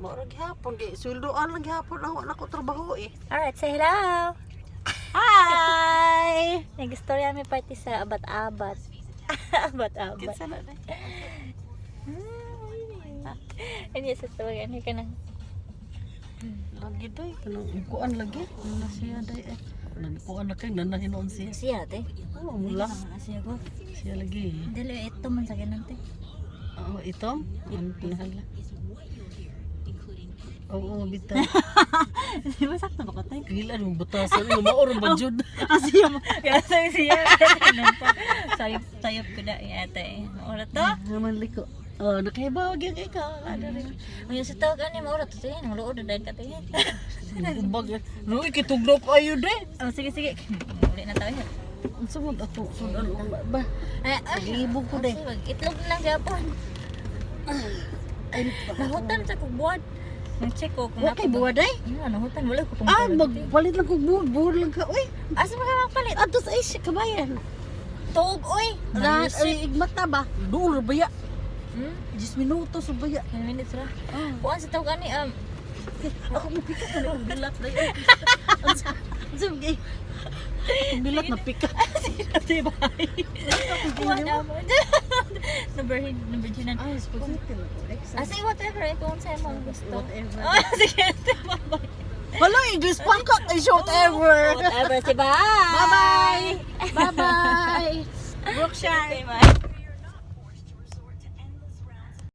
Mao ra gihapon kay sweldoan lang gihapon ang wala ko trabaho eh. Alright, say hello. Hi. Nag-istorya mi party sa abat-abat. Abat-abat. Kinsa na day? Hindi sa tawag ano ka nang Lagi day kanang kuan lagi. Ano na siya day eh. Nagkuan na kay nanahinoon siya. Siya te. Oh, mula. Siya ko. Siya lagi. Dili ito man sa ganan te. Oo, itom. Ano pinahala? Oo, bitaw. Di ba sakto ba ko te? Kailan mo butasan mo maor ba jud? Ah, siya mo. Kaya sabi siya. Sayop, sayop ko na ate. Maura to. Naman liko. Oh, nakahibaw gyud ikaw. Ano rin. Ngayon sa tawag ano, maura to. Sige, nang luod na dahil ka te. Ubag. Luoy kitugnaw ko ayo de. Oh, sige, sige. Uli na tayo. Unsa man ato sudan ba? Ay, ay. Paglibog ko de. Sige, itlog na lang gyapon. Ay, Nahutan sa kong buwan. Nag-check ko kung wa kay buwa day. Iya, nahutan. Wala ko kung Ah, magpalit lang kog buod, buod lang ka. Uy, Asa ba ka magpalit? ato sa Asia kabayan. Tuog, oy! Lahat ay igmata ba? Duol ba ya? Hmm? 10 minuto sa baya. 10 minutes ra. Ah. Kuan sa tawag ani, Ako mo pikat na akong bilat na yun. Unsa man kay? Akong bilat na pikat. Sino ba? Kuan amo. Number number ginan. Ah, spaghetti lang ko. Ah, say whatever, eh, kung sa'yo mo gusto. Whatever. Oh, sige, bye-bye. Hala, English pa ka. Ay, whatever. Whatever, say bye! Bye-bye. Bye-bye. Brookshire. Say bye.